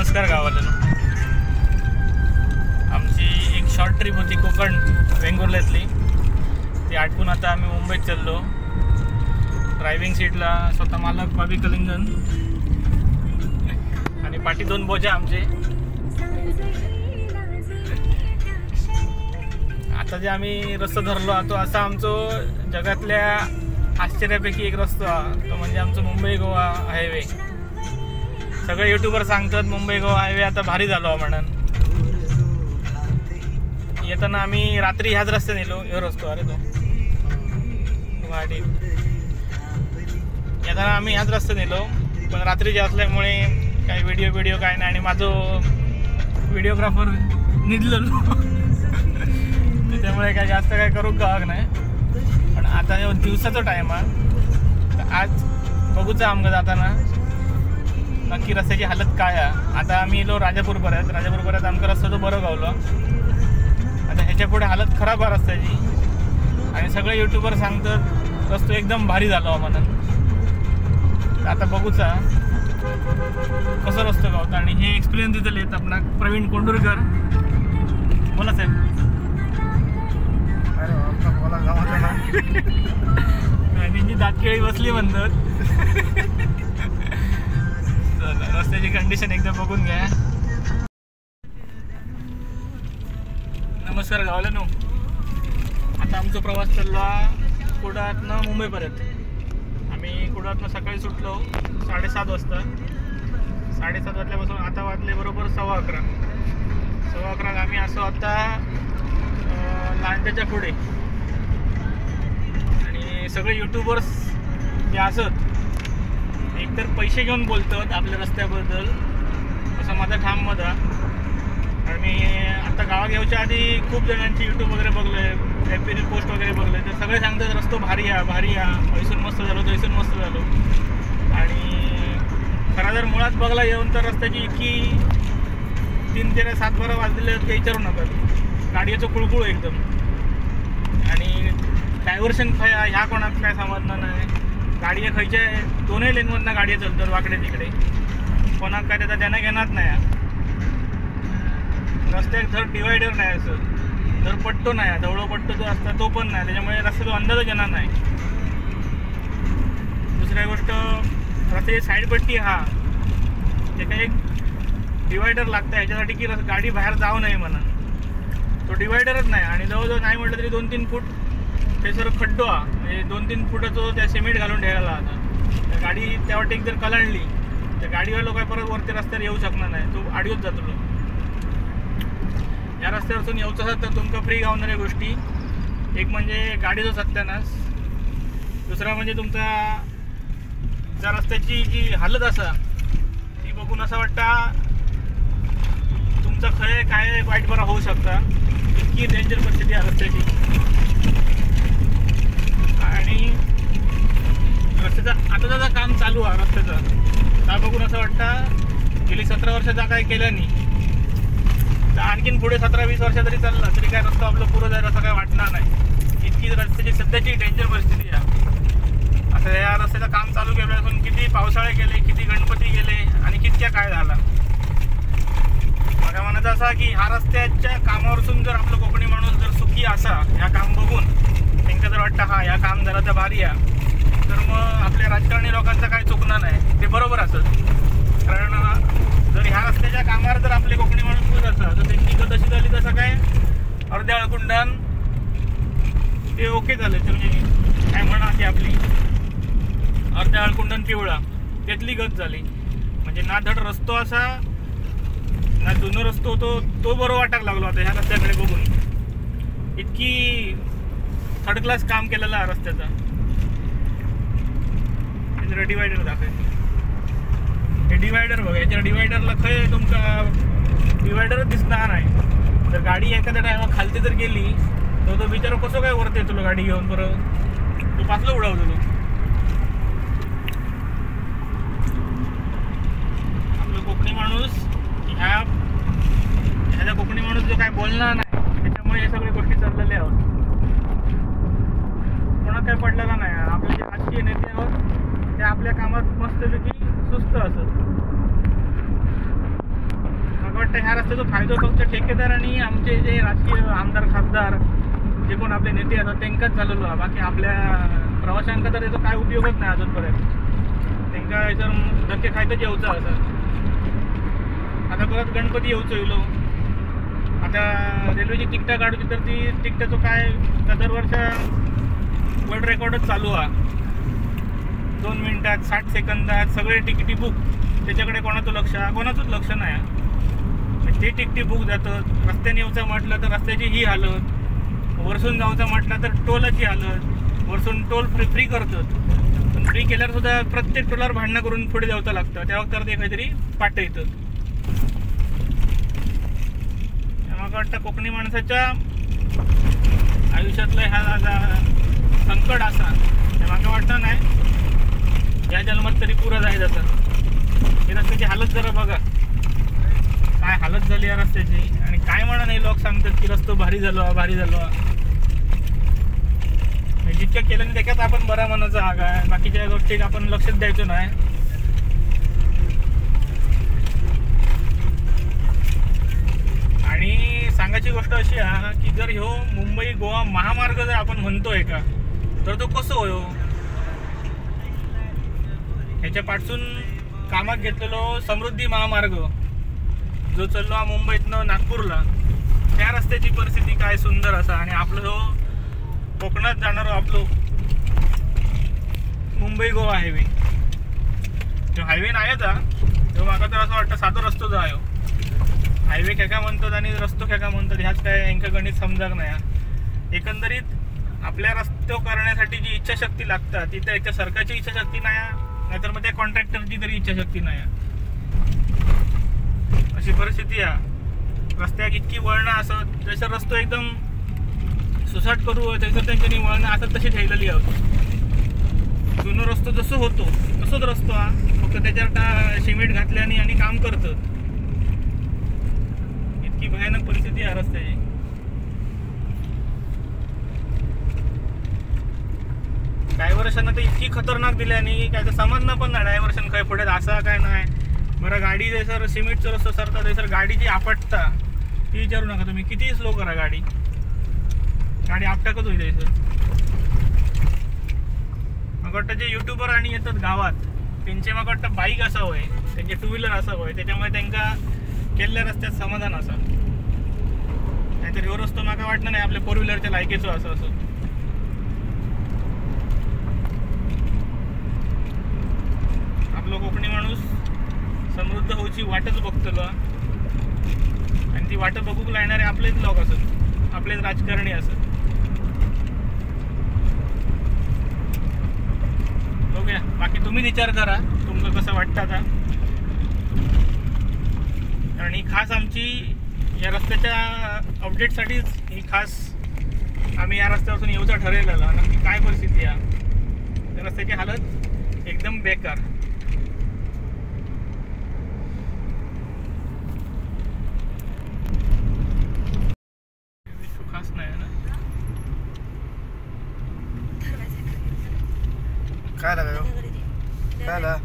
नमस्कार गावाला. आमची एक शॉर्ट ट्रिप होती कोकण वेंगुर्ल्यातली, ती आटपून आता आम्ही मुंबईत चाललो. ड्रायव्हिंग सीटला स्वतः मालक बॉबी कलिंगन आणि पाठी दोन बोजा आमचे. आता जे आम्ही रस्ता धरलो तो असा आमचो जगातल्या आश्चर्यापैकी एक रस्ता, तो म्हणजे आमचं मुंबई गोवा हायवे. सगळे युट्यूबर सांगतात मुंबई गोवा हायवे आता भारी झालो म्हणून. येताना आम्ही रात्री ह्याच रस्त्याने नेलो, ह्यो रस्तो अरे तो गाडी. येताना आम्ही ह्याच रस्त्याने नेलो, पण रात्रीचे असल्यामुळे काही व्हिडिओ व्हिडिओ काय नाही आणि माझं व्हिडिओग्राफर निघलेलो त्याच्यामुळे काय जास्त काय करू गावाक नाही. पण आता दिवसाचा टाईम आहे, तर आज बघूचा आमका जाताना नक्की रस्त्याची हालत काय आहे. आता आम्ही इलो राजापूरपर्यंत, राजापूरपर्यंत आमका रस्ता तो बरं गावलो. आता ह्याच्या पुढे हालत खराब आहे रस्त्याची आणि सगळे युट्यूबर सांगतात रस्तो एकदम भारी झालो म्हणून. आता बघूचा कसं रस्तो गावतो. आणि हे एक्सपिरियन्स दिले आहेत आपला प्रवीण कोंडुरकर. बोला साहेब. त्यांची दातकेळी बसली म्हणतात. रस्त्याची कंडिशन एकदा बघून घ्या. नमस्कार गावाला. नो आता आमचा प्रवास चालला कुडातनं मुंबईपर्यंत. आम्ही कुडातनं सकाळी सुटलो 7:30 वाजता. 7:30 वाजल्यापासून आता वाजले बरोबर 11:15. 11:15 आम्ही असं आता लांजाच्या पुढे. आणि सगळे यूट्यूबर्स जे असत एकतर पैसे घेऊन बोलतात आपल्या रस्त्याबद्दल, असं माझा ठाम मत आहे. आणि मी आता गावात येऊच्या आधी खूप जणांची यूट्यूब वगैरे बघले, एफ बी पोस्ट वगैरे बघले, तर सगळे सांगतात रस्तो भारी आहे भारी आहे, ऐसून मस्त झालो तैसून मस्त झालो. आणि खरा जर मुळात बघला येऊन तर रस्त्याची इतकी 3, 13, 7, 12 वाजलेले आहेत काही विचारू नका. गाडीचं कुळकुळ एकदम. आणि डायव्हर्शन खय ह्या कोणाक काय समजणार नाही. गाडी खयच्या दोन्ही लेनमधनं गाडी चालतात वाकडे तिकडे, कोणाक काय त्याचा त्यानं घेणार नाही. रस्त्यात धर डिवायडर नाही, असं धर पट्टो नाही, धवळो पट्टो जो असता तो पण नाही, त्याच्यामुळे रस्त्याचा अंदाजच येणार नाही. दुसऱ्या गोष्ट रस्त्याची साईड पट्टी हा ते काही एक डिवायडर लागतं ह्याच्यासाठी की गाडी बाहेर जाऊ नये म्हणून, तो डिवायडरच नाही. आणि जवळजवळ नाही म्हटलं तरी 2-3 फूट ते सर खड्डो हा, म्हणजे 2-3 फुटाचं त्या सिमेंट घालून ठेवायला. आता गाडी त्या वाटेक जर कलांडली तर गाडीवर लोक परत वरती रस्त्यावर येऊ शकणार नाही, तो आडयोच जातो. या रस्त्यावरतून येऊचं असेल तर तुमका फ्री गावणाऱ्या गोष्टी एक म्हणजे गाडीचा सत्यानाश, दुसरा म्हणजे तुमचा ज्या रस्त्याची जी हालत असा ती बघून असं वाटतं तुमचं खरं काय वाईट बरं होऊ शकता, इतकी डेंजर परिस्थिती आहे रस्त्याची. आणि रस्त्याचा आता त्याचं काम चालू आहे रस्त्याचं, त्या बघून असं वाटतं गेली 17 वर्षाचा काय केलं नाही तर आणखीन पुढे 17-20 वर्ष तरी चाललं तरी काय रस्ता आपलं पुरं जाईल असं काय वाटणार नाही, इतकी रस्त्याची सध्याची डेंजर परिस्थिती आहे. आता या रस्त्याचं काम चालू केल्यापासून किती पावसाळे गेले, किती गणपती गेले आणि कितक्या काय झाला. माझ्या मनाचं असा की ह्या रस्त्याच्या कामावरसून जर आपलं कोकणी माणूस जर सुखी असा ह्या काम बघून त्यांना जर वाटतं हा ह्या काम झालं तर भारी आहे, तर मग आपल्या राजकारणी लोकांचं काय चुकणार नाही, ते बरोबर असत. कारण जर ह्या रस्त्याच्या कामावर जर आपले कोकणी माणूस खुश असतात तर त्यांची गत अशी झाली तसं काय अर्ध्या अळकुंडान ते ओके झाले, म्हणजे काय म्हणा की आपली अर्ध्या अळकुंडन पिवळा त्यातली गत झाली. म्हणजे ना धड रस्तो असा ना जुनं रस्तो तो तो बरं वाटायला लागलो आता ह्या रस्त्याकडे बघून, इतकी थर्ड क्लास काम केलेलं आहे रस्त्याचा. डिवायडर दाखव, हे डिवायडर बघा, याच्या डिवायडरला खय तुमका डिवायडरच दिसणार नाही. जर गाडी एखाद्या टायमा खालती जर गेली तर तो बिचारा कसं काय वरती येतो गाडी घेऊन, बरं तो पासलं उडावतो. आपलं कोकणी माणूस ह्या ह्याचा कोकणी माणूस जो काय बोलणार नाही त्याच्यामुळे हे सगळ्या गोष्टी चाललेल्या आहोत. कोणा काय पडलेला नाही. आपले जे राजकीय नेते आहोत ते आपल्या कामात मस्तपैकी सुस्त असत. वाटतं ह्या रस्त्याचा फायदो फक्त ठेकेदार आणि आमचे जे राजकीय आमदार खासदार जे कोण आपले नेते असतात त्यांकाच झालेलो आहे. बाकी आपल्या प्रवाशांका तर त्याचा काय उपयोगच नाही अजूनपर्यंत. त्यांका याच्यावर धक्के खायचं येऊचं असं. आता परत गणपती येऊचो येलो, आता रेल्वेची तिकटं काढूची तर ती तिकटाचो काय तर दरवर्षा वर्ल्ड रेकॉर्डच चालू आहे. 2 मिनटात 60 सेकंदात सगळे तिकिटी बुक. त्याच्याकडे कोणाचं लक्ष, कोणाचंच लक्ष नाही. ते तिकटी बुक जातं. रस्त्याने येऊचं म्हटलं तर रस्त्याची ही हालत, वरसून जाऊचं म्हटलं तर टोलाची हालत. वरसून टोल फ्री करतात, पण फ्री केल्यावर सुद्धा प्रत्येक टोलावर भांडणं करून पुढे जावचं लागतं. त्या वक्तावर ते काहीतरी पाठ येतात. मला वाटतं कोकणी माणसाच्या आयुष्यातलं ह्या संकट असा ते म्हाका वाटतं नाही या जन्मात तरी पुरा जायचं असं. हे रस्त्याची हालत जरा बघा, काय हालत झाली या रस्त्याची. आणि काय म्हणा नाही, लोक सांगतात की रस्तो भारी झालो भारी झालो. जितक्या केलं नाही त्याच्यात आपण बरा म्हणायचा हा काय, बाकीच्या गोष्टी आपण लक्षच द्यायचो नाही. आणि सांगायची गोष्ट अशी आहे की जर ह्यो मुंबई गोवा महामार्ग जर आपण म्हणतोय का तर तो कसो होयो. ह्याच्या पाठसून कामात घेतलेलो समृद्धी महामार्ग जो चाललो मुंबईतनं नागपूरला, त्या रस्त्याची परिस्थिती काय सुंदर असा. आणि आपलं जो कोकणात जाणारो आपलो मुंबई गोवा हायवे, तो हायवे नाही आता तो म्हाका तर असं वाटतं साधो रस्तो जो आहे. हायवे खेका म्हणतात आणि रस्तो खेका म्हणतात, ह्याच काय यांका गणित समजाक नाही. एकंदरीत आपल्या रस्तो करण्यासाठी जी इच्छाशक्ती लागतात ती तर एक सरकारची इच्छाशक्ती नाही, नाहीतर मग त्या कॉन्ट्रॅक्टरची तरी इच्छाशक्ती नाही. अशी परिस्थिती आहे. रस्त्याक इतकी वळणं असत, जसं रस्तो एकदम सुसाट करू तसं त्यांच्यानी वळणं असत तशी ठेवलेली आहोत. जुनो रस्तो जसं होतो तसंच रस्तो हा, फक्त त्याच्यावर सिमेंट घातल्याने आणि काम करतं. इतकी भयानक परिस्थिती आहे रस्त्याची. डायव्हर्शन तर इतकी खतरनाक दिल्याने काय तर समजणं पण नाही डायव्हर्शन काय पुढे असा काय नाही. बरं गाडी जसं सिमेंटचं रस्तो सरता तसं गाडी जी आपटता ती विचारू नका तुम्ही, कितीही स्लो करा गाडी, गाडी आपटाकच होईल. सर मग वाटतं जे युट्यूबर आणि येतात गावात त्यांचे मग वाटतं बाईक असावं आहे, त्यांचे टू व्हीलर असावं आहे, त्याच्यामुळे त्यांना केलेल्या रस्त्यात समाधान असा. नाहीतर ह्यो रस्तो म्हाका वाटलं नाही आपल्या फोर व्हीलरच्या लायकीचो असं असं. आपलो कोकणी माणूस समृद्ध होऊची वाटच बघतलो आणि ती वाट बघूक लागणारे आपलेच लोक असत, आपलेच राजकारणी असत. बघूया, बाकी तुम्ही विचार करा तुमका कसं वाटतं आता. आणि खास आमची या रस्त्याच्या अपडेटसाठीच ही खास आम्ही या रस्त्यावरून येऊचा ठरवलेला. नक्की काय परिस्थिती आहे त्या रस्त्याची हालत एकदम बेकार. खास नाही ना काय लागायो काय ला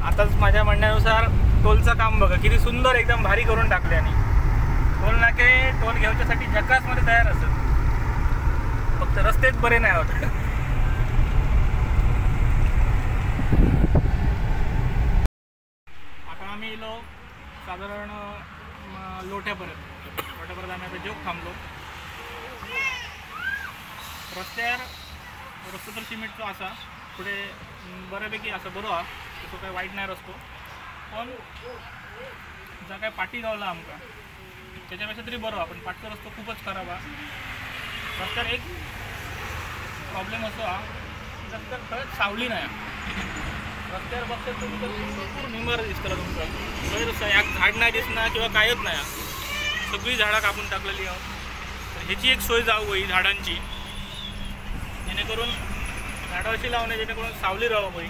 आताच माझ्या म्हणण्यानुसार टोलचं काम बघा किती सुंदर एकदम भारी करून टाकले. आणि टोल नाके टोल घेऊच्यासाठी झकासमध्ये तयार असत, फक्त रस्तेच बरे नाही होत. आता आम्ही इलो साधारण लोट्यापर्यंत. लोट्यापर्यंत आम्ही आता जोक थांबलो. रस्त्यावर रस्तो तर सिमेंटचो असा पुढे बऱ्यापैकी असं बरो हा, तसं काय वाईट नाही रस्तो, पण जा काय पाटी गावला आमका त्याच्यापेक्षा तरी बरं, पण पाटचा रस्तो खूपच खराब हा. रस्त्यावर एक प्रॉब्लेम असो हा, रस्त्यावर खरंच सावली नाही. रस्त्यावर बघतात तुम्ही तर भरपूर निंबर दिसतला तुमका, रस्ता या झाड नाही दिसणार किंवा कायच नाही, सगळी झाडं कापून टाकलेली आहोत. तर ह्याची एक सोय जाऊ ही झाडांची, जेणेकरून झाडं अशी लावणे जेणेकरून सावली राहावं बाई.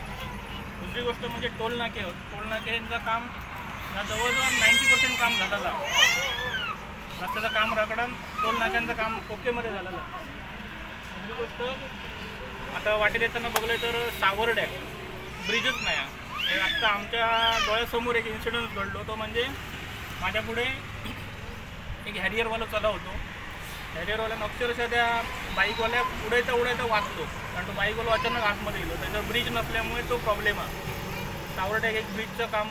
दुसरी गोष्ट म्हणजे टोल नाके होत, टोल नाक्यांचं काम जवळजवळ 90% काम झालेलं, रस्त्याचं काम रगडून टोल नाक्यांचं काम ओकेमध्ये झालेलं. दुसरी गोष्ट, आता वाटेत येताना बघलं तर सावर्डे ब्रिजच नाही आहे. आत्ता आमच्या डोळ्यासमोर एक इन्सिडन्स घडलो, तो म्हणजे माझ्या पुढे एक हॅरियरवाला चालला होतो. हॅरियरवाल्यानं अक्षरशः त्या बाईकवाल्या उडायचा उडायचा वाचलो, कारण तो बाईकवाला अचानक आतमध्ये गेलो. त्याचा ब्रिज नसल्यामुळे तो प्रॉब्लेम आहे. सावर्ड्याक एक ब्रिजचं काम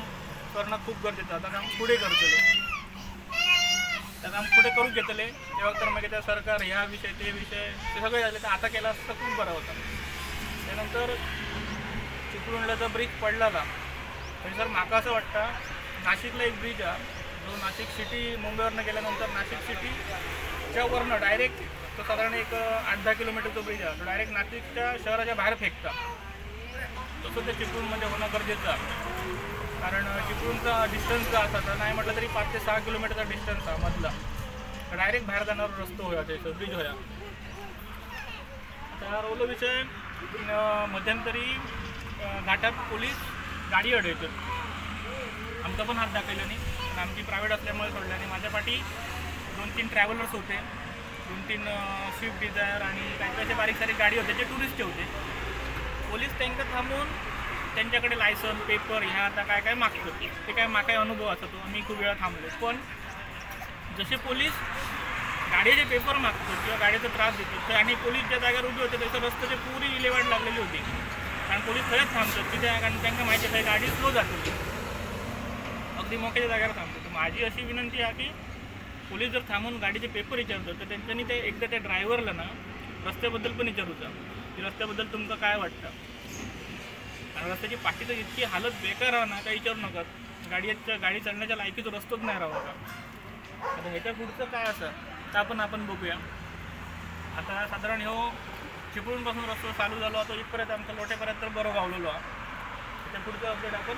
करणं खूप गरजेचं. आता काम पुढे करतले, त्या काम पुढे करू घेतले तेव्हा तर मग त्या सरकार ह्या विषय ते विषय ते सगळे झाले, तर आता केला असतं खूप बरं होता. त्यानंतर चिपळूणला जर ब्रिज पडला तरी सर म्हाका असं वाटतं नाशिकला एक ब्रिज आहे जो नाशिक सिटी मुंबईवरनं गेल्यानंतर नाशिक सिटीच्या वरनं डायरेक्ट तो साधारण एक 8-10 किलोमीटरचा ब्रिज आहे, तो डायरेक्ट नाशिकच्या शहराच्या बाहेर फेकता. तसं ते चिपळूणमध्ये होणं गरजेचं आहे, कारण चिपळूणचा डिस्टन्स जो असा तर नाही म्हटलं तरी 5 ते 6 किलोमीटरचा डिस्टन्स आहे मधला, डायरेक्ट बाहेर जाणार रस्तो होया, त्याचं ब्रिज होया. आता राहिलो विषय, मध्यंतरी घाटात पोलीस गाडी अडवतात, आमचा पण हात दाखवला नाही, पण आमची प्रायव्हेट असल्यामुळे सोडलं. आणि माझ्या पाठी 2-3 ट्रॅव्हलर्स होते, 2-3 स्विफ्ट डिझायर आणि काही काही असे बारीक सारीक गाडी होते जे टुरिस्ट होते. पोलीस त्यांना थांबून त्यांच्याकडे लायसन पेपर ह्या आता काय काय मागतो, ते काय माकाय अनुभव असतो, आम्ही खूप वेळा थांबलो. पण जसे पोलीस गाडीचे पेपर मागतो किंवा गाडीचा त्रास देतो, आणि पोलीस ज्या जागेवर उभे होते त्याच्या रस्त्याची पुरी विल्हेवाट लागलेली होती, कारण पोलीस खरंच थांबतात तिथे, कारण त्यांना माहिती आहे गाडी स्लो जात होती, अगदी मोक्याच्या जागेवर थांबतो. तर माझी अशी विनंती आहे की पोलीस जर थांबून गाडीचे पेपर विचारतात तर त्यांच्यानी ते एकदा त्या ड्रायव्हरला ना रस्त्याबद्दल पण विचारूचा की रस्त्याबद्दल तुमचं काय वाटतं, कारण रस्त्याची पाठी तर इतकी हालत बेकार आहे ना, काही विचारू नका. गाडी चालण्याच्या लायकीचा रस्तोच नाही राहू का. आता ह्याच्या पुढचं काय असं तर आपण बघूया. आता साधारण ह्यो चिपळूणपासून रस्तो चालू झालो, तो इथपर्यंत आमचा लोटेपर्यंत तर बरं गावलेलो आहे. त्याच्या पुढचं अपडेट आपण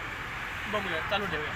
बघूया, चालू ठेवूया.